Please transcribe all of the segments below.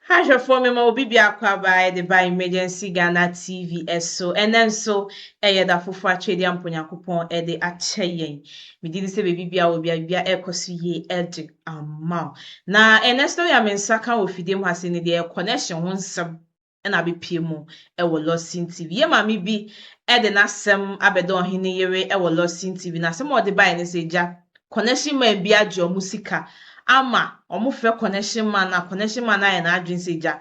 Ha hwɛfoɔ, mema obi biako aba de ba Emergency Ghana TV so. Ɛnɛ nso ɛyɛ da foforɔ atwɛdeɛ ampo Nyankopɔn ɛde akyɛ yɛn. Megye di sɛ baabi bia wɔ bia bia ɛrekɔ so yie ɛde ama wo. Na ɛnɛ story a me nsa ka wɔ fidie mu ha se ne deɛ, connection ho nsɛm ɛna abɛpie mu ɛwɔ Lawson TV. Yɛ maame bi ɛde n'asɛm abɛda ɔhene yere ɛwɔ Lawson TV, na asɛm a ɔde baeɛ ne sɛ gya connection man bi agye ɔmo sika ama ɔmo frɛ connection man, na connection man ayɛ n'adwene sɛ gya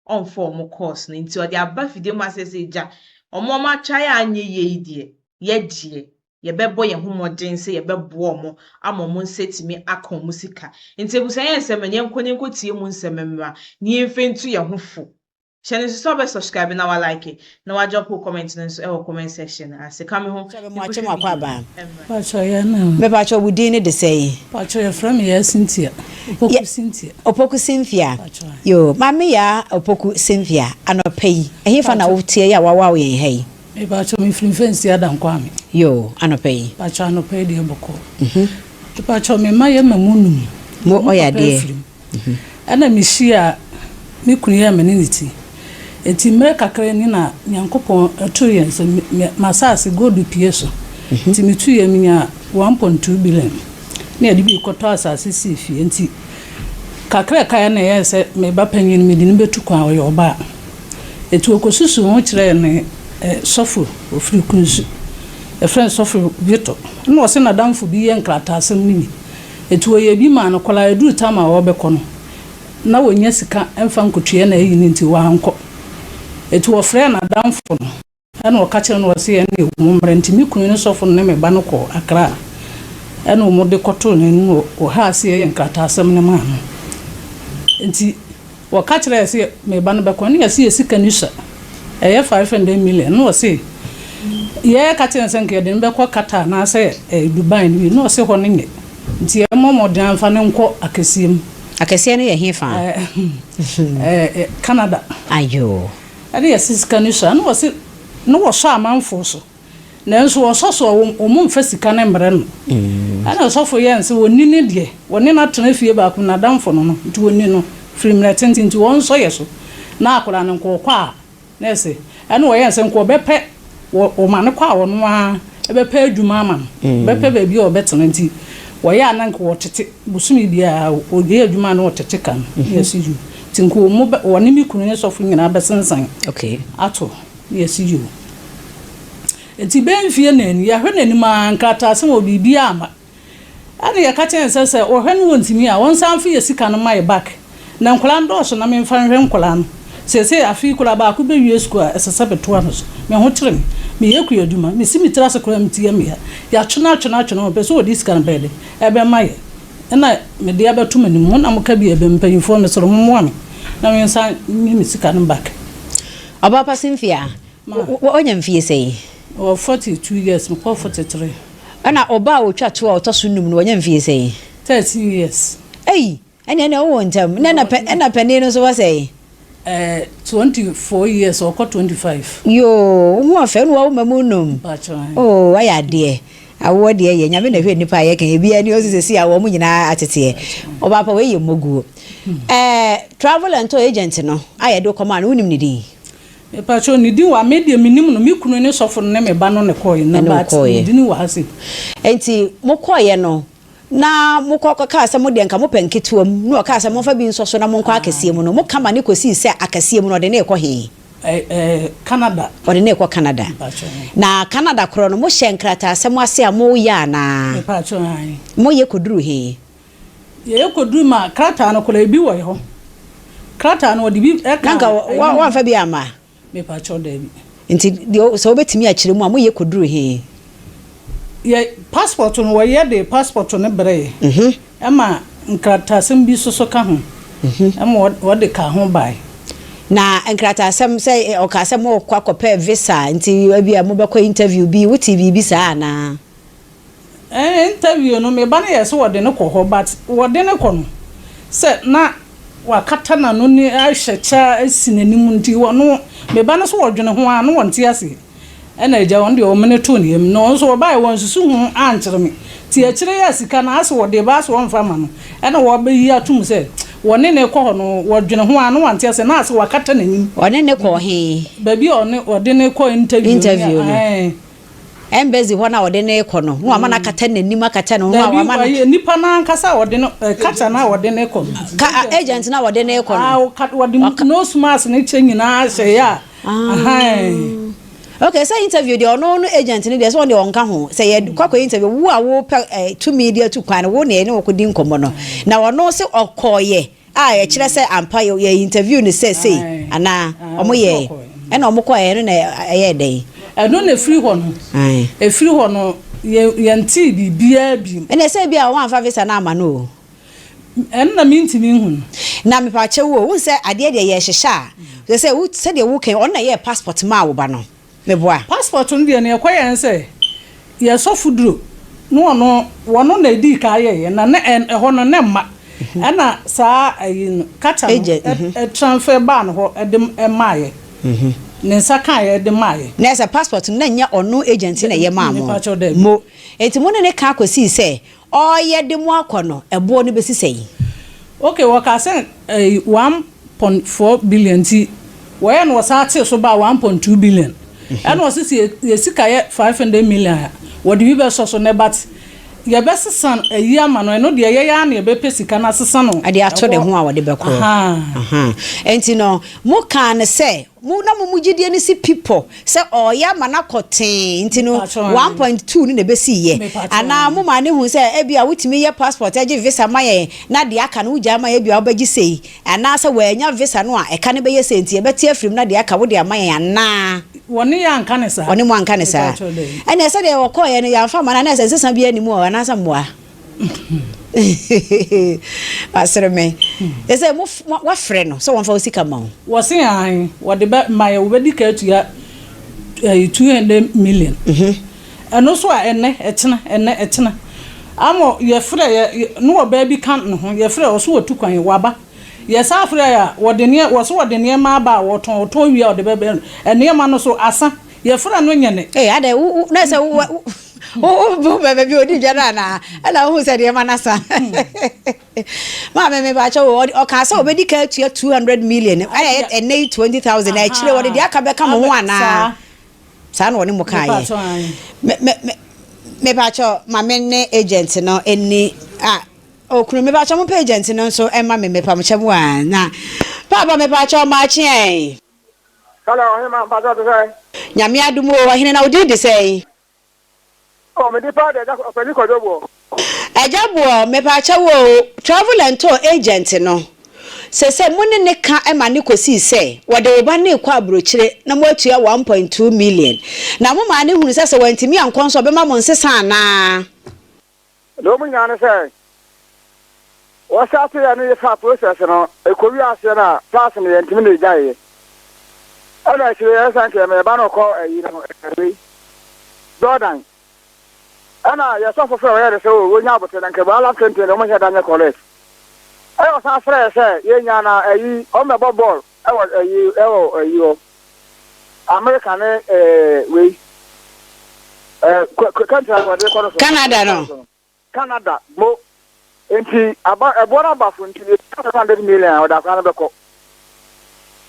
ɔmfa ɔmo calls no, nti ɔde aba fidie mu asɛ sɛ gya ɔmo atwa yɛ anyɛ yie yi deɛ, yɛdeɛ yɛbɛbɔ yɛn ho mmɔden sɛ yɛbɛboa ɔmo ama ɔmo nsa tumi aka ɔmo sika. Nti abusua, yɛn nsɛm no, yɛnkɔ ne nkɔ tie mu nsɛm mmra na yɛmfa ntu yɛn ho fo. Hyɛ no nso sɛ ɔbɛ subscribe na wa like na wa drop comment no nso ɛwɔ comment section ase ka me ho. Kyɛ mu akɔ aba. Pakyɛ yɛ na. Mepakyɛ, wo din ne de sɛn? Pakyɛ, yɛfrɛ me yɛ Cynthia. Opoku Cynthia. Opoku Cynthia. Yo, maame ya Opoku Cynthia, anɔpa yi ɛhefa na wotie yi a wawa wo yɛn ha yi? Mepakyɛ, mefiri Mfɛnsi Adankwame. Yo, anɔpa yi? Pakyɛ, anɔpa yi deɛ bɔkɔ. Pakyɛ, me mma yɛ ma mu num. Mo ɔyɛ adeɛ. Ɛna mehyia me kunu yɛ me ne ne ti. Eti mmerɛ kakra ni na Nyankopɔn ɛto yɛn sɛ m'asase gold pie so. Nti metu yɛ menya 1.2 billion. Na yɛde bi kɔtɔ asase sii fie, nti kakra kaeɛ na ɛyɛ sɛ me ba panyin mede no bɛtu kwan, ɔyɛ ɔbaa. Eti okosusu ho kyerɛɛ ne sɔfo ofiri Kunsu. Ɛfrɛ no sɔfo Victor. Ɛna ɔsɛ n'adamfo bi yɛ nkrataasɛm no bi. Eti wɔyɛ bi maa no kɔla eduru tam a ɔrebɛkɔ no, na wɔnya sika mfa nkotua na ɛyi ne nti wankɔ. Eti wɔfrɛ n'adamfo no, ɛna ɔka kyerɛ no, ɔsɛ ɛne wɔn mmerɛ, nti me kunu ne sɔfo no ne me ba no kɔ Accra, ɛna wɔn de kɔtoo n'anim wɔ ha ase yɛ nkrataasɛm no maa no. Nti wɔka kyerɛ sɛ me ba no bɛkɔ ne yɛsɛ yɛ sika no sua ɛyɛ 500 million, na wɔse yɛka kyerɛ sɛ nka yɛde no bɛkɔ Qatar anaasɛ Dubai no bi, na ɔse hɔ no nyɛ, nti yɛmmɔ mmɔden amfa no nkɔ akɛseɛ mu. Akɛseɛ no yɛ he fa? Canada. Ayo. Ɛne yɛse sika no sua, na wɔse na wɔsɔ amanfoɔ so, nanso wɔsɔ so a wɔn mfa sika no mbrɛ no. Ɛna ɔsɔfo yɛn sɛ wɔni ne deɛ wɔne no atena fie baako, n'adamfo no, nti wɔni no firi mmerɛ tenten, nti wɔn nsɔ yɛ so na akwadaa no nkɔɔkɔ a na ɛsɛ ɛna wɔyɛ sɛ nkɔ ɔbɛpɛ wɔma no kɔ a ɔno ara ɛbɛpɛ adwuma ama no, bɛpɛ baabi a ɔbɛtena. Nti wɔyɛ a na nka wɔtete bosome biara ɔyɛ adwuma na wɔtete ka no na yɛsi yi, nti nka wɔn bɛ wɔne me kunu ne sɔfo nyinaa bɛsensan ato na yɛsi yi o. Nti bɛn mfie n'ani yɛahwɛ n'anim a nkrataasɛm wɔ biribi ama, ɛna yɛka kyerɛ sɛ wɔhwɛ no wɔntumi a wɔnsan mfa yɛ sika no ma yɛ back na nkwadaa no dɔɔso na memfa nhwɛ nkwadaa no. Seesei afei koraa baako bɛwie sukuu a ɛsɛ sɛ bɛtoa no so. Me ho kyerɛ me, meyɛ kua adwuma, mesi me tiri ase koraa meti yɛ mmea. Yɛatwene atwene atwene, wɔpɛ sɛ wɔde sika no bɛyɛ de ɛbɛma yɛ, ɛna mede abɛto m'anim. Mo na moka bi ɛbɛ mpanyimfoɔ, mesrɛ mo mmoa me na mensa nye me sika no back. Ɔbaa pa Cynthia, wɔnya mfie sɛn? Wɔ 42 years, mekɔ 43. Ɛna ɔbaa a ɔtwa to a ɔtɔ so num no, wɔnya mfie sɛn? 13 years. Ei, ɛne wowɔ ntam na ɛna panin no nso wɔ sɛn? 24 years, ɔkɔ 25. Yoo, wo ho ɔfɛ ne wawo ma mu num. Mpakyɛ. Oh, wayɛ adeɛ. Awoɔ deɛ yɛ Nyame na hwɛ nnipa a yɛka ebia ne ɔsi sɛsi a wɔn nyinaa ateteɛ. Ɔbaa pa, wei yɛ mmoguo. Travel and tour agent no a yɛde kɔmaa no, wonim ne din? Mepakyɛ, ne din wɔ me deɛ menim no, me kunu ne sɔfo no ne me ba no ne kɔɔɛ na Ɛne wo but kɔɔɛ. Ne din wɔ ha se. Nti mokɔɔyɛ no na mokɔ kaa sɛ mo deɛ nka mopɛ nketewa mu, na ɔkaa sɛ momfa bi nsɔ so na monkɔ akɛseɛ mu no, moka ma ne kɔsii sɛ akɛseɛ mu no, ɔde ne ɛkɔ he? Canada. Ɔde ne ɛkɔ Canada. Mepakyɛ. Na Canada korɔ no, mohyɛ nkrataasɛm ase a moyɛ anaa? Mepakyɛ, ae. Moyɛ kɔduru he? Yɛyɛ kɔduru ma krataa no koraa ebi wɔ hɔ, krataa no wɔde bi ɛka. Na nka woamfa bi amma? Mepakyɛ, daabi. Nti deɛ sɛ wobɛtumi akyerɛ mu a, moyɛ kɔduru he? Yɛ passport no, wɔyɛ de passport no brɛ yɛ ɛma nkrataasɛm bi soso ka ho ɛma wɔde ka ho bae. Na nkrataasɛm sɛ ɔka sɛ mokɔ akɔpɛ visa, nti ebi a mobɛkɔ interview bi, wote biribi saa anaa? Interview no, me ba no yɛ sɛ wɔde no kɔ hɔ, but wɔde no kɔ no sɛ na wakata n'ano ne ahyɛ kyɛ asi n'anim, nti wɔno me ba no so wɔdwene ho a na wɔnte ase. Ɛna agya wɔn deɛ wɔmene too ne yam na wɔn nso wɔbaeɛ wɔn nsusu ho ankyerɛ me, nti akyire yɛ sika no asɛ wɔde ba asɛ wɔmfa ma no, ɛna wɔbɛyi atom sɛ Wɔne no rekɔ hɔ no, wɔdwene ho a na wante aseɛ, na ase wakata n'anim. Ɔne no kɔɔ he? Baabi a ɔne wɔde no rekɔ interview no. Interview no. Ɛɛ. Embassy hɔ no a ɔde no rekɔ no, na wama no akata n'anim, akata ne ho, na Daabi, wama no. ɔyɛ nipa no ankasa a wɔde no, eh, kata no a wɔde no rekɔ no. Ka, agent no a wɔde no rekɔ no. Ah, ɔka, wɔde Waka. nose mask ne kyɛ nyinaa hyɛeɛ a, ahan. Okay, sɛ interview deɛ ɔno no agent no deɛ sɛ ɔno deɛ ɔnka ho. Sɛ yɛ kɔ akɔyɛ interview, wo a wopɛ eh, tumi de atu kwan no, wo na yɛne wo kɔdi nkɔmmɔ no. Na ɔno se ɔkɔɔyɛ a ɛkyerɛ sɛ ampa yɛ yɛ interview no sɛ sei Ae. anaa Ae, ɔmo ɔse yɛɛ. ɔkɔɔyɛ. Ɛna ɔmo kɔɔyɛ no na ɛyɛɛ dɛn? Ɛno na ɛfiri hɔ no, Ae. ɛfiri hɔ no, yɛ, yɛntee biribiara bio. Ɛna sɛ ebia wɔamfa visa no amma no o. Ɛno na mentumi nhu no. Na mepakyɛw o, wohu sɛ adeɛ deɛ yɛhyehyɛ a, kyerɛ sɛ wo sɛdeɛ woka yi, ɔno na ɛyɛɛ passport maa wo ba no, meboa? Passport no deɛ nea ɛkɔyɛɛ ne sɛ, yɛn sɔfo duro na ɔno, wɔno na ɛdii kan yɛeɛ, na na ɛhɔ no na ɛmma, ɛna saa ayi no, kata no Agent, mhm. transfer baa no hɔ de maeɛ, ne nsa kaeɛ de maeɛ. Na ɛsɛ passport no na ɛnyɛ ɔno agent na ɛyɛ maa mo, Mepakyɛw daabi. mo. Enti mo ne no ka kɔsii sɛ Ɔɔyɛ de mo akɔ no, ɛboɔ no bɛsi sɛn? Ok, wɔkaa sɛ ɛyi 1.4 billion nti wɔyɛ no wɔsan tee so baa 1.2 billion ɛna wɔse sɛ yɛ sika yɛ 500 million a wɔde bi bɛsɔ so nɛ but yɛbɛsesa ayi ama no ɛno deɛ yɛn ara na yɛbɛpɛ sika no asesa no Ɛde ato ne ɛhɔ ho a wɔde bɛkɔ. Ahaa. Ahaa. Enti no, mokaa no sɛ Mo na mo mu gyidie no si pi pɔ sɛ ɔɔyɛ ama no akɔ tee nti no 1.2 no na ɛbɛsiiɛ? Anaa mo maa no huu sɛ ebia wotumi yɛ passport gye visa ma yɛn na deɛ aka no wogyae ma yɛn ebia wobɛgye sei anaa sɛ wannya visa no a ɛka no bɛyɛ sei nti yɛbɛte afiri mu na deɛ aka wode ama yɛn anaa? Wɔne yɛn anka no saa. Wɔne mo anka no saa. Ɛnneɛ sɛdeɛ wɔkɔeɛ no yɛamfa amma no anaa sɛ nsesa biara nni mu anaasɛ mmoa? Wasere me. Ɛsɛ mo wafrɛ no sɛ wɔmfa wo sika ma wo. Wɔse aane, wɔde bɛ ma yɛ, wɔbɛdi ka atua ɛyi 200 million. Ɛno nso a ɛnɛ, ɛkyena, ɛnɛ, ɛkyena. Ama yɛfrɛ yɛ, ne ɔbaa bi ka ne ho, yɛfrɛ ɔse watu kwan, waba. Yɛsan frɛ a, wɔde nneɛ, wɔse wɔde nneɛma aba a wɔtɔn, ɔtɔn wie a ɔde bɛbrɛ no. Nneɛma no so asa. Yɛfrɛ no nyɛ ne. Ee, adɛn, wo, wo, na sɛ wo, wo, wo, wo bɛ baabi a ɔdi dwa no anaa? Ɛna wohu sɛ nneɛma no asa. Maame, mepakyɛ wo, ɔkaa sɛ ɔbɛdi ka atua 200 million, ɛna ɛyɛ ɛnɛ yi 20,000, na akyire wɔde deɛ aka bɛka mo ho anaa? Saa na ɔne mo kaeɛ. Me, me, me, mepakyɛ, ma me ne agent no ɛni, ah, okunu, mepakyɛ mo pɛ agent no nso ɛma me, mepakyɛ mo a, na, paapa, mepakyɛ ɔmaakye ɛn. Hello, ɔhema, mpakyɛ ɔte sɛn? Nyame adom o, ɔhene na wo din de sɛn? Oh, me din paa de Agya Ɔpanyin Kwadwo Boɔ. Agya Boɔ, mepakyɛ wo o, travel and tour agent no, sɛsɛ mo ne no ka ma no kɔsii sɛ wɔde wo ba no rekɔ abrokyire na moatua 1.2 million, na mo maa no hunu sɛ sɛ wantumi ankɔ nso ɔbɛma mo nsesa anaa? Deɛ wɔn nyinaa ne sɛ wɔsate yɛ no yɛfa process no ɛkɔwie aseɛ no a pass no yɛntumi na ɛgyaeɛ ɛna akyire yɛ sɛ nka yɛma yɛba no kɔ ayi no wei Jordan ɛna yɛ sɔfo frɛ wɔyɛ de sɛ o wɔnya abote na nka bala tenten de wɔn hyɛ da nyɛ correct ɛna ɔsan frɛ yɛ sɛ yɛnya na ayi wɔn bɛbɔ bɔɔl ɛwɔ ayi ɛwɔ ayi hɔ America ne ɛɛ wei ɛɛ country a wɔde kɔ no so. Canada no. Canada mo nti aba ɛboɔ no aba so nti yɛ 500 million a ɔde akora no bɛkɔ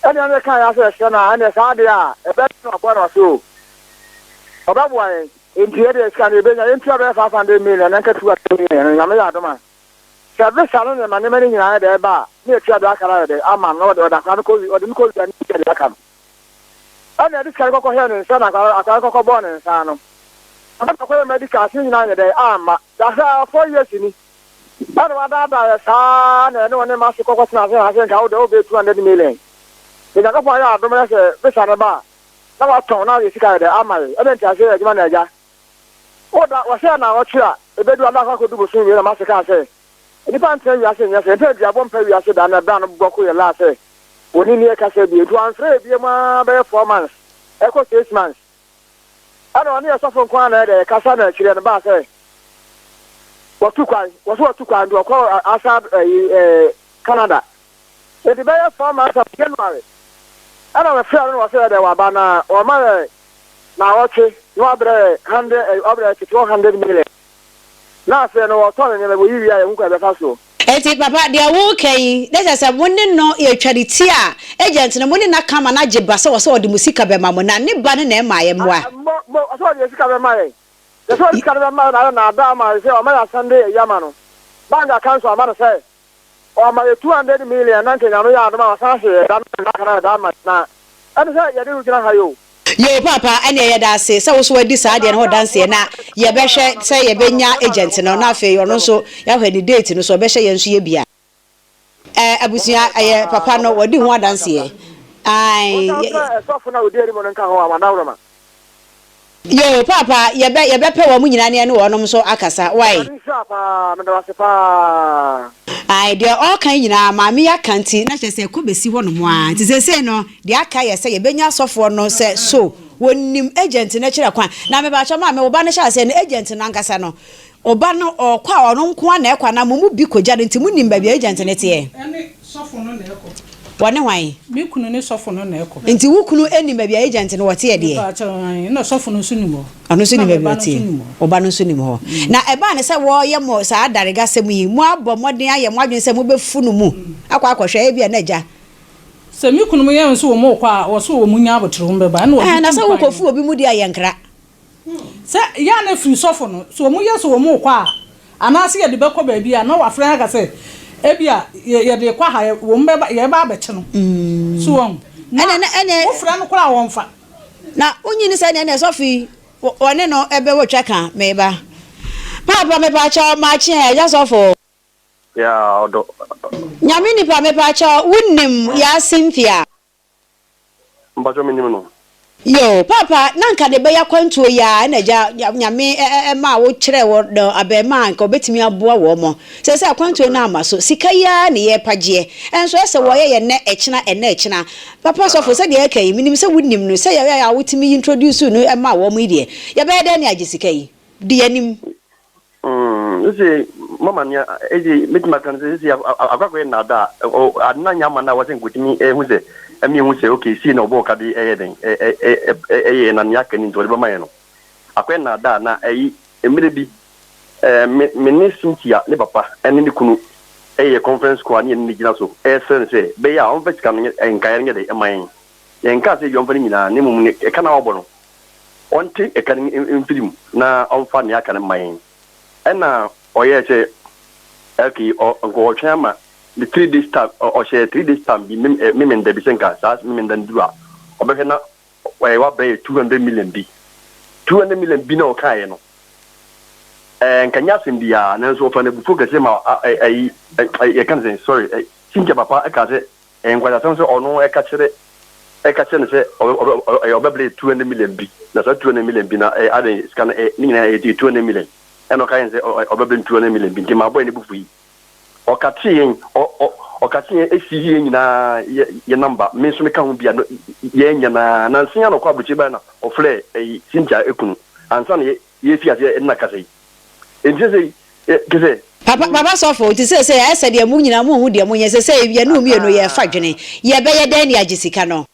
ɛne ɛne kan yɛ asɛ ɛhyɛ no a ɛne saa adeɛ a ɛbɛ no aboa no ase o ɔbɛboa yɛn nti yɛde sika no yɛbɛnya yɛntua bɛyɛ 500 million na nka 200 million no nyame yɛ adom a Sɛ visa no ne ma nneɛma no nyinaa yɛ dɛ ba a, na yɛtua deɛ aka no ayɛ dɛ ama no, na ɔde ɔde akwadaa no kɔ wi ɔde no kɔ wia na yɛtua deɛ aka no. Ɛna yɛde sika no kɔkɔ hwɛɛ ne nsa na akwadaa akwadaa no kɔkɔ bɔɔ ne nsa ano. Ɔno na ɔkɔyɛ medical ase ne nyinaa nyɛ dɛ amma. Yɛahwɛ a four years ni. Ɛna wadaadaa yɛ saa na yɛne ɔne ma se kɔkɔ tena ase na ase nka wo deɛ wobɛyɛ 200 million. Sɛ Nyankopɔn ayɛ adom na sɛ visa no ba a, na watɔn na ayɛ sika ayɛ dɛ ama yɛ. Ɛna nti ase yɛ adwuma na agya. O da, wɔhyɛɛ naawɔtwe a ebedu a na akɔ akodu bosom wie na m'ase kaa sɛ, Nnipa ntena wiase nyɛ sɛ nti aduabɔ mpa wiase da na ɛberɛ a no bɔ ko yɛ laa sɛ wɔnni nni ɛkasa bio nti wɔamfrɛ yɛ biom ara bɛyɛ 4 months ɛkɔ 6 months ɛna ɔne yɛ sɔfo nko ara na ɛdɛ ɛkasa na akyire no baa sɛ wɔtu kwan wɔso wɔtu kwan nti wɔkɔ asa ɛyi ɛɛ Canada nti bɛyɛ 4 months of January ɛna wɔfrɛ no na wɔsɛ yɛ dɛ waba na wɔma yɛ naawɔtwe na wabrɛ yɛ hundred ɛ wabrɛ yɛ tete 100 million na afei no wɔtɔ ne nneɛma wɔyi wie a yɛhu kwan bɛfa soɔ. Enti papa deɛ woreka yi na kyerɛ sɛ mo ne no yɛtwa ne ti a agent no mo ne no aka ama no agye ba sɛ ɔsɛ ɔde mo sika bɛma mo na ne ba no na ɛma yɛ mmoa. Mo mo ɔsɛ ɔde yɛ sika bɛma yɛn yɛ sɛ ɔde sika no bɛma yɛn na ayɛ naadaa ama yɛ sɛ ɔma yɛ asɛnde ayi ama no bank account ama no sɛ Ɔma yɛ 200 million na nka Nyame yɛ adom a wasan ahye yɛ da no na aka na yɛda ama na ɛne sɛ yɛde wo gyina ha yi o. Yoo paapa ɛneɛ yɛda ase sɛ wo so wadi saa adeɛ no ho danseɛ na yɛbɛhwɛ sɛ yɛbɛnya agent no na afei ɔno nso yɛahwɛ ne date no so ɔbɛhyɛ yɛn nso yɛ bi a. Ɛɛ abusua ɛyɛ papa no wadi ho adanseɛ ae. Monsan mfrɛ sɔfo no a ɔdi anim no nka ho a wadaworo ma. Yoo paapa yɛbɛ yɛbɛpɛ wɔn nyinaa ne yɛne wɔnom nso akasa wai. Awurade nhyira wo paa meda wo ase paa. Ae deɛ ɔɔka yi nyinaa maame yi aka nti na kyerɛ sɛ ɛkɔ bɛsi hɔ nom ara nti seesei no deɛ aka yɛ sɛ yɛbɛnya asɔfoɔ no sɛ so wɔnim agent no kyerɛ kwan na mepakyɛw maame wo ba no hyɛ aseɛ no agent no ankasa no Wo ba no ɔɔkɔ a ɔno nko ara na ɛkɔ anaa mo mu bi kɔgya no nti mo nim baabi a agent no teɛ? Ɛne sɔfo no na ɛkɔ. Wɔne hwan? Me kunu ne sɔfo no na ɛkɔ. Nti wo kunu nim baabi a agent no wɔteɛ deɛ? Mepaakyɛw aane, ɛna sɔfo no nso nim hɔ. Ɔno nso Ɛna nim me baabi ba no nso ɔteɛ. nim hɔ. Wo ba no nso nim hɔ. Na ɛbaa no sɛ wɔɔyɛ mo saa adaregasɛm yi, mo abɔ mmɔden ayɛ mo adwene sɛ mobɛfu no mu akɔ akɔhwɛ, ebia na agya. Sɛ me kunu mo yɛ nso wɔn rekɔ a, wɔse wɔn nya abotere wɔn bɛba, ɛna wɔde Ɛɛ, na tu sɛ kwan wokɔfu no. obi mu deɛ a yɛnkra. Sɛ yɛ a na firi sɔfo no, sɛ wɔn yɛ sɛ wɔn rekɔ a, anaase yɛde bɛkɔ baabi a, na wafrɛ yɛn aka sɛ, ebia yɛde rekɔ ha, wɔn bɛba, yɛreba abɛkye no. So wɔn? Na Ɛnɛ, ɛnɛ, wofrɛ no koraa a wɔmfa. Na wonyi ne sɛ ɛnɛ ɛnɛ sɔfo yi, wɔne no ɛbɛwɔ twa ka, meba. Paapa mepaakyɛw, makye ɛ, agya sɔfo. Yeah, ɔdɔ. Nyame nipa mepaakyɛw, wonim Yaa Cynthia? Mpakyɛw menim no. Yoo paapa na nka de bɛyɛ akwantuo yi ara na agya Nyame maa wo kyerɛɛ wɔ no abɛɛmaa a nka ɔbɛtumi aboa wɔ mo. Seesei akwantuo no amma so, sika yi ara ne yɛrepa gyeɛ. Ɛnso ɛsɛ wɔyɛ yɛ nnɛ ɛkyena ɛnnɛ ɛkyena. Papa sɔfo sɛdeɛ ɛka yi menim sɛ wonim no sɛ yɛyɛ a wotumi introduce no maa wɔn yi deɛ yɛbɛyɛ dɛn ne agye sika yi? Di yɛanim. Mm, sese mama nea ese metumi aka no sɛ sese akɔ akɔyɛ nnaadaa ade no anyɛ ama no a wɔsɛ nkotumi ehu sɛ ɛmi ehu sɛ okay sei na ɔbɔɔ ka de ɛyɛ den ɛyɛ na nea aka ni nti ɔde bɛma yɛn no akɔyɛ nnaadaa na ɛyi mmerɛ bi ɛɛ me me ne Cynthia ne papa ɛne ne kunu ɛyɛ conference call a ne yɛne ne gyina so ɛsrɛ no sɛ bɛyɛ a ɔmfa sika no nkaeɛ no nyɛ den ɛma yɛn yɛn kaa sɛ ebi ɔmfa no nyinaa ne mmom ɛka na ɔbɔ no ɔnte ɛka no mfiri mu na ɔmfa nea aka no mma yɛn. Ɛnna ɔyɛɛ sɛ okay, ɔ nka ɔretwɛn ama ne three days time, ɔ ɔhyɛɛ 3 days time bi, mem ɛ Memenda bi sɛ nka saa Memenda no duru a, ɔbɛhwɛ na ɛ wabrɛ yɛ 200 million bi. 200 million bi na ɔkaeɛ no, ɛɛ nka nyɛ asɛm biara, nanso ɔfa no abufuo kɛseɛ ma ɛ ɛyi ɛ ɛ yɛka no sɛn, sorry, ɛ Cynthia papa ɛkaa sɛ Ɛyɛ nkwaseasɛm sɛ ɔno ɛka kyerɛ ɛka kyerɛ no sɛ ɔbɛ ɔbɛ ɛyɛ ɔbɛbrɛ 200 million bi na saa 200 million bi na ɛyɛ adan sika no ɛyɛ ne nyinaa ɛyɛ 200 million ɛna ɔka yɛn sɛ ɔ ɔbɛbrɛ no 200 million bi nti maa bɔyɛ ne bo fui ɔka kye yɛn ɔ ɔ ɔka kye yɛn esi yɛn nyinaa yɛ yɛ namba me nso meka ho bi a no yɛn nyɛ naa nansa yi ara na ɔkɔ aburokyire bae na ɔfrɛ ɛyi Cynthia ekunu ansa na yɛ yɛfi aseɛ ɛne no akasa yi nti sɛsɛi kyɛ sɛ. Papa papa sɔfo nti seesei ayɛ sɛ deɛ mo nyinaa mo nhu deɛ mo nyɛ seesei yɛne wo mmienu yɛrefa dwene yɛbɛyɛ dɛn ne yɛagye sika no.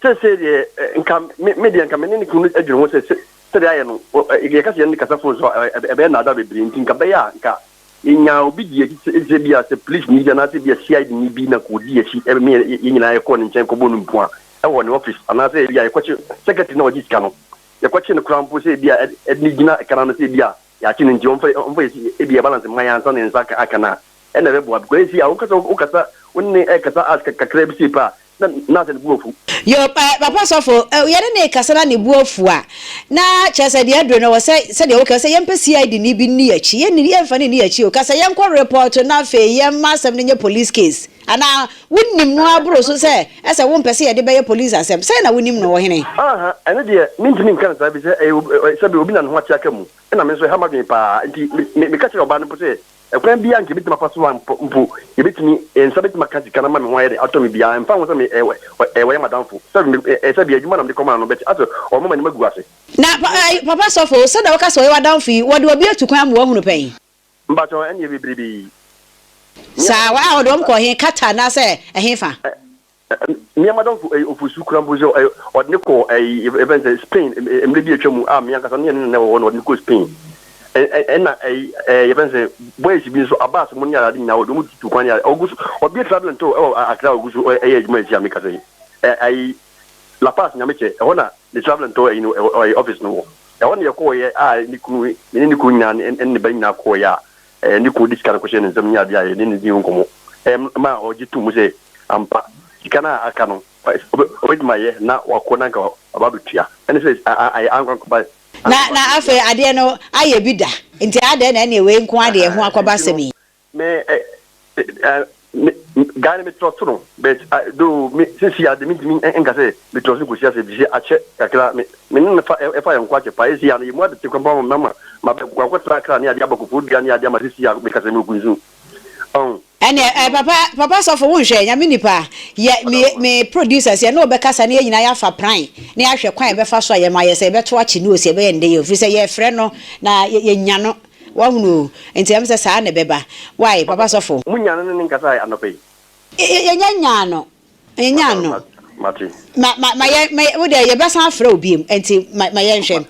Seesei deɛ nka me me deɛ nka me ne ne kunu no adwene ho sɛ sɛdeɛ ayɛ no yɛka sɛ yɛne no kasa phone so a ɛbɛyɛ nnaadaa bebree nti nka bɛyɛ a nka yɛnyaa obi di akyi sɛ bi a sɛ police ni bi anaasɛ bi a CID ni bi na kɔdi akyi ɛme yɛn nyinaa yɛkɔɔ ne nkyɛn kɔbɔ no mpo a ɛwɔ ne office anaasɛ bi a yɛkɔkye secretary na ɔgye sika no Yɛkɔkye no koraa mpo sɛ ebia ɛde no gyina kan ano sɛ ebia yɛakye no nti ɔmfa ɔmfa yɛ ebia balance mma yɛn ansa na yɛn nsa aka aka no a, ɛna ɛbɛboa because esi a wokasa wokasa wo ne no ɛkasa as kakra bi sei pɛ a na na asɛ ne bo afu. Yo, eh, papa sɔfo, eh, yɛne no rekasa na ne bo afu a, na kyerɛ sɛ deɛ aduro no wɔ sɛ sɛdeɛ woka sɛ yɛmpɛ CID ni bi nni akyi, yɛnni yɛmfa no nni akyi o, ka sɛ yɛnkɔ report na afei yɛmma asɛm no nyɛ police case. Anaa wonim no ara boro so sɛ ɛsɛ wompɛ sɛ yɛde bɛyɛ police asɛm? Sɛn na wonim no, ɔhene? Aha, ɛno deɛ mentumi nka no saa efisɛ ɛyɛ ob, ɛ, sɛbe obi na ne ho ate aka mu, ɛna me nso ɛha m'adwene paa. Enti me, me, meka kyerɛɛ ɔbaa no mpo sɛ, ɛkwan biara a anka yɛbɛtumi afa so a mpo, mpo yɛbɛtumi, yɛn nsa bɛtumi aka sika no ama me ho ayɛ den atɔ me biara, ɛmfa ho sɛ me, ɛ, ɛ, ɛ, ɔyɛ m'adamfo. Sɛbe me, ɛ, ɛ, sɛbe adwuma na mede kɔmaa no, but asɛ ɔrema m'anim agu ase. Na, pa, ɛ, papa sɔfo, sɛdeɛ woka sɛ ɔyɛ w'adamfo yi, wɔde obi atu kwan ama woahunu pɛn? Mpakyɛw, ɛnneɛ bebrebe. Saa, a wɔde wɔn kɔ he? Qatar anaasɛ ɛhefa? Me ara m'adamfo ɛyi Ofosu koraa mpo sɛ ɔyɛ ɔde ne kɔɔ ɛyi yɛfrɛ no sɛ Spain mmerɛ bi a atwa mu a me ankasa ne yɛne no na ɛwɔ hɔ na ɔde no kɔɔ Spain. Ɛna ɛyi ɛɛ yɛfrɛ no sɛ boys bi nso Abbas mo ne ade nyinaa wɔde wɔn tutu kwan ne ade ɔgu so ɔbie travelling tour ɛwɔ Accra ɔgu so ɛyɛ adwuma akyi a meka sɛ ɛ ayi La Paz Nyamekyɛ ɛhɔ na ne travelling tour ɛyi no ɛwɔ ɛyɛ office no wɔ ɛhɔ na yɛkɔɔyɛ a ne kunu me ne ne kunu nyinaa ne ne ba nyinaa kɔɔyɛ a ɛɛ ne kunu de sika no kɔhyɛ ne nsam ne adeɛ a yɛne ne di ho nkɔmmɔ ɛɛ ma ɔgye to mu sɛ ampa sika no a aka no ɔbɛtumi ayɛ na wakɔ na nka waba abɛtua ɛne sɛ ayɛ ankwankɔba Na na afei adeɛ no ayɛ bi da nti adɛn na ɛneɛ wei nko ara deɛ ɛho akɔba asɛm yi. Me eh eh me guy no me trust no but though me sisi ade me ntumi nka sɛ me trust no kɔsi ase efisɛ akyɛ kakra me me ne no fa ɛfa yɛn nko akyɛ paa esi ano yɛ mu atete kwan paa ma ma ma bɛ kɔ akɔtra akra ne ade aba kofoɔ dua ne ade ama sisi a meka sɛ me okunsu ɔn. Ɛneɛ eh papa papa sɔfo wo nhwɛ nyame nipa yɛ me me producers yɛ ne wo bɛkasa ne yɛ nyinaa yɛafa pran ne yɛahwɛ kwan yɛbɛfa so a yɛma yɛ sɛ yɛbɛto akye no o sɛ yɛbɛyɛ ndɛ yɛ o firi sɛ yɛfrɛ no na yɛ nya no wahunu o nti ɛm sɛ saa na ɛbɛba wai papa sɔfo. Mo nyaa no ne ne nkasa anɔpa yi? Yɛnya nyaa no. Yɛnyaa no. Mate. Ma ma ma yɛn ma wo deɛ yɛbɛsan afrɛ wo biem nti ma ma yɛnhwɛ.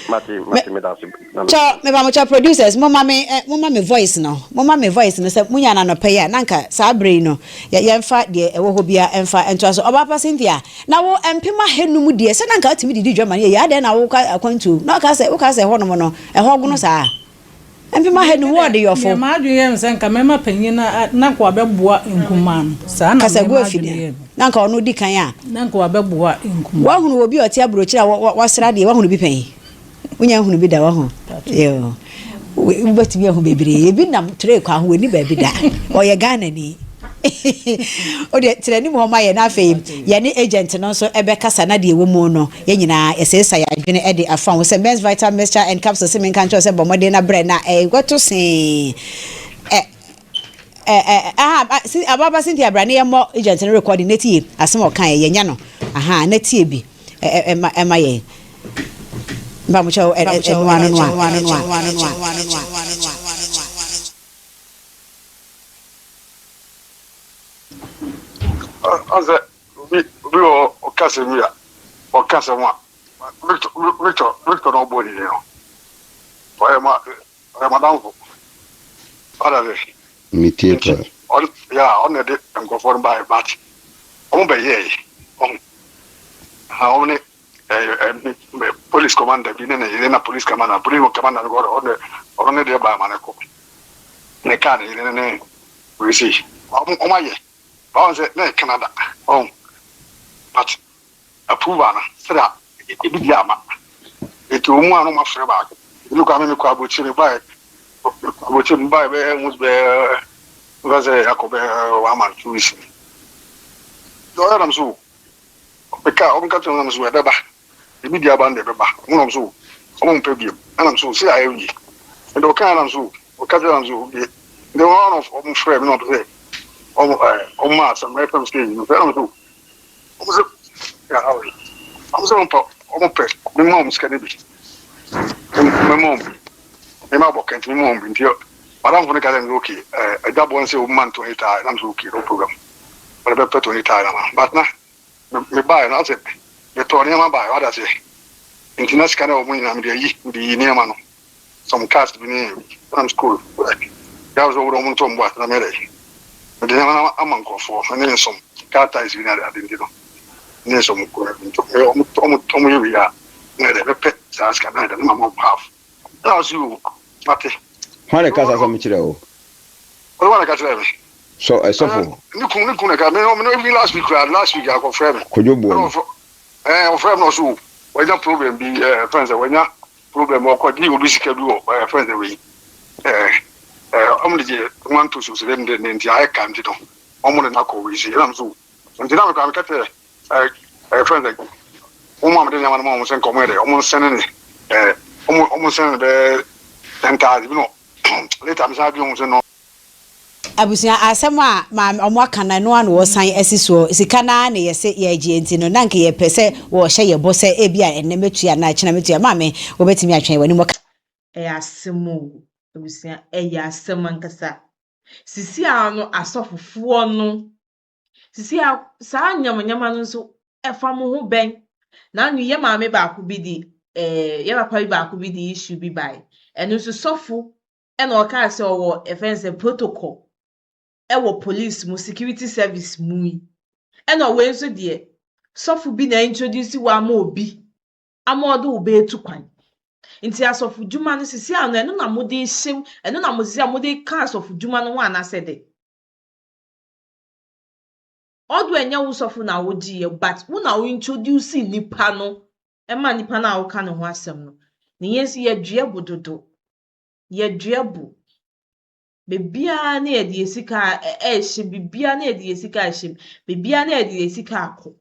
Mate mate meda ase. Kyɛ meba mo kyɛ producers mo ma me eh, mo ma me voice no mo ma me voice no sɛ mo nya no anɔpa yi a na nka saa bere yi no yɛ yɛnfa deɛ ɛwɔ hɔ biara ɛnfa ntoa so. Ɔbaapa Cynthia na wo mpem ahanum deɛ sɛ na nka wotumi didi dwa ma no yɛ yie adɛn na wokɔ akwantuo na woka sɛ woka sɛ ɛhɔnom no ɛhɔ gono saa. Mpem ahanum wɔ ɔdeyɔfo. Nea m'adwene yɛ me sɛ nka mɛma panyin no a na anka wabɛboa nkumaa no. Saa na me Kasagu m'adwene afide yɛ me. Na anka ɔno di kan a. Na anka wabɛboa nkumaa no. Woahunu obi a ɔte aburokyire a wasra deɛ? Woahunu bi pɛn? Wonya nhunu bi da, wahu? Yoo. Wobɛtumi ahu bebree. Ebi nam tray kwan ho, wɔnni baabi da. Ɔyɛ Ghanani. Wo deɛ tena anim hɔ ma yɛn na afei yɛne agent no nso bɛkasa na deɛ ɛwɔ mu no yɛn nyinaa yɛseesa yɛn adwene de afa ho sɛ Men's Vital Mixture and Capsules se menka nkyerɛ wo sɛ bɔ mmɔden na brɛ na ɛkɔto see ɛ ɛ ɛ aha si ababa Cynthia bra ne yɛmmɔ agent no recording na tie asɛm a ɔkaeɛ yɛnya no aha na tie bi ɛ ɛ ɛma ɛma yɛn mpamokyɛw ɛ ɛ ɛnoa no noa. Ɔsɛ obi obi wɔ hɔ ɔka asɛm bi a ɔka asɛm a Victor Victor Victor na ɔbɔ ne din no ɔyɛ ma ɔyɛ madamfo ɔda de Metie nti paa. ɔno ya ɔno na ɛde nkurɔfoɔ no baeɛ but wɔn bɛyɛɛ ɔho ha wɔn ne ɛɛ ɛɛ police commander bi ne ne yere na police commander police commander no kɔ ɔno ɔno ne deɛ baa ma ne kɔ ne kaa ne yere ne ne Wei sei ɔmo ɔmo ayɛ but woahu sɛ na yɛ Canada wahu but approval no sɛdeɛ ebi deɛ ama nti wɔn mu a na ɔmo afrɛ baako nti me koraa me mekɔ aburokyire me baeɛ mekɔ aburokyire me baeɛ bɛyɛ almost bɛyɛ nfa sɛ akɔ bɛyɛ one month 2 weeks ni deɛ ɔyɛ nam so meka ɔmo ka kyerɛ nam so ɛbɛba Ebi di aba no deɛ ɛbɛba. Ɔmo nam so ɔmo mpɛ biom. Ɛnam so sei ayɛ wie. Nti ɔkaeɛ nam so ɔka kyerɛ nam so deɛ nti wɔn na ɔmo frɛ me na ɔpɛ sɛ ɔmo ɛɛ ɔmo ma asɛm ɛfɛm stage no ɛnam so ɔmo sɛ ɔmo sɛ ɔmo pɛ ɔmo pɛ me ma ɔmo sika no bi me ma ɔmo bi me ma bɔ kɛntɛ me ma ɔmo bi nti madamfo no ka kyerɛ me sɛ okay ɛɛ ɛgya bɔ no sɛ ɔmo ma no 20,000 ɛnam so okay no problem ɔde bɛpɛ 20,000 ama but na Me mebaeɛ no asɛ metɔɔ nneɛma baeɛ wate aseɛ nti na sika no a ɛwɔ mu nyinaa mede ayi mede yii nneɛma no some cars bi ne ɛnam school that was wɔn wɔn ntɔ mbo ase na mɛdɛ mede nneɛma no ama nkurɔfoɔ ne some car tyres bi ne ade ade nti no ne some nti wɔn wɔn wɔn yɛ wei a na yɛ dɛ mɛpɛ saa sika na yɛ dɛ ne ma ma half ɛna ɔsi o mate. Hwan na ɛka saa asɛm kyerɛɛ wo? Ɔno hwan na ɛka kyerɛɛ me? Sɔ ɛ sɔfo. Ne kun ne kun na ɛka me me even last week koraa last week akɔfrɛ me. Kojo boɔ no. Ɛɛ ɔfrɛ me na ɔso wanya problem bi ɛɛ fɛn sɛ wanya problem ɔkɔ gye obi sika bi wɔ ɛɛ fɛn sɛ wei ɛɛ ɛɛ ɔmo de gye wɔn anto so sɛ ne ne nti ayɛ ka nti no ɔmo de n'akɔ wei si ɛna so nti na mekɔ meka kyerɛ ɛɛ ɛɛ fɛn sɛ wɔn a mede nneɛma no ma wɔn sɛ nka ɔmo yɛ dɛ ɔmo nsɛne ne ɛɛ ɔmo ɔmo nsɛne ne bɛyɛ 10,000 bi no later mesan adwene ho sɛ no. Abusua, asɛm a maame ɔmo aka no ɛno ara na wɔsan asi soɔ, sika no ara na yɛse yɛregyeɛ nti no na anka yɛpɛ sɛ wɔhyɛ yɛ bɔ sɛ ebia ɛnnɛ mɛtua anaa kyena mɛtua, maame wobɛtumi atwɛn w'anim ɔka. Ɛyɛ asɛm o, abusua, ɛyɛ asɛm ankasa. Sisi a no asɔfofoɔ no, sisi a saa nyamanyama no nso ɛfa mo ho bɛn? Nanu yɛ maame baako bi di. Eh, yɛ papa bi baako bi de issue bi bae. Ɛno nso sɔfo ɛna ɔkaa sɛ ɔwɔ ɛfɛn sɛ protocol ɛwɔ police mu, security service mu yi. Ɛna wei nso deɛ, sɔfo bi na introduce wo ama obi ama ɔde wo bɛɛtu kwan. Nti asɔfo dwuma no sisi ano, ɛno na mode hyɛ, ɛno na mo sisi a mode ka asɔfo dwuma no ho anaasɛ de. Ɔdo ɛnyɛ wo sɔfo na wogye yɛ, but wo na wo introduce nipa no ɛma nipa no a woka ne ho asɛm no. Ne yɛn nso yɛdua bo dodo. Yɛdua bo. Beebiara na yɛde yɛ sika ɛɛhyɛ, biribiara na yɛde yɛ sika ɛhyɛ mu, beebiara na yɛde yɛ sika akɔ.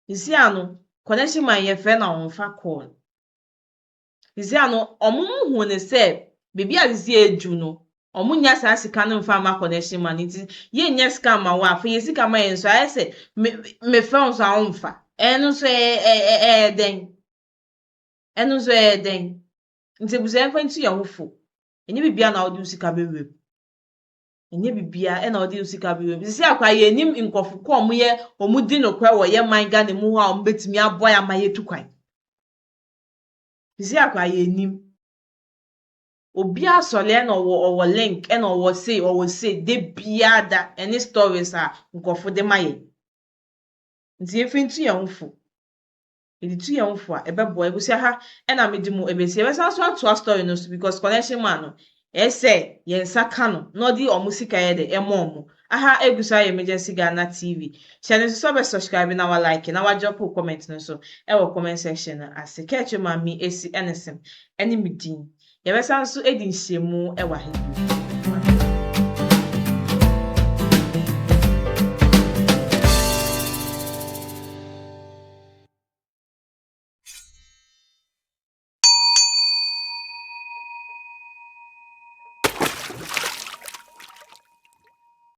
Sisi ano, connection man yɛfrɛ no a ɔmfa call. Sisi ano, ɔmo hu ne sɛ beebi a sisi edu no, ɔmo nya saa sika no mfa ama connection man, nti yɛnnya sika ama wo a, afei yɛ sika ma yɛn nso ayɛ sɛ me mefrɛ wo nso a womfa. Ɛno nso ɛyɛ dɛn? Ɛno nso ɛyɛ dɛn? Nti abusua, yɛmfa ntu yɛn ho fo. Ɛnyɛ biribiara na wode wo sika bɛwura mu. Ɛnyɛ biribiara ɛna wɔde wo sika bɛwura mu. Sisi akora, yɛnim nkurɔfo ko a wɔyɛ, wɔn di nokorɛ wɔ yɛn man Ghana mu hɔ a wɔn bɛtumi aboa yɛn ama yɛtu kwan. Sisi akora, yɛnim. Obiara sɔre ɛna ɔwɔ link, ɛna ɔwɔ sei, ɔwɔ sei de biara da ɛne stories a nkurɔfo de ma yɛn. Nti yɛmfa ntu yɛn ho fo. Yɛde tu yɛn ho fo a, ɛbɛboa. Abusua, ha ɛna mede mu ebesi. Yɛbɛsan so atoa story no so because connection man no, ɛyɛ sɛ yɛn nsa ka no na ɔde ɔmo sika yɛ de ɛma ɔmo. Aha egu so ayɛ Emergency Ghana TV. Hyɛ no nso sɛ ɔbɛ subscribe na wa like na wa drop wo comment no nso ɛwɔ comment section no ase. Kɛkyɛ maame esi ɛne sɛm ɛne me din. Yɛbɛsan so edi nhyiamu ɛwɔ ha bio.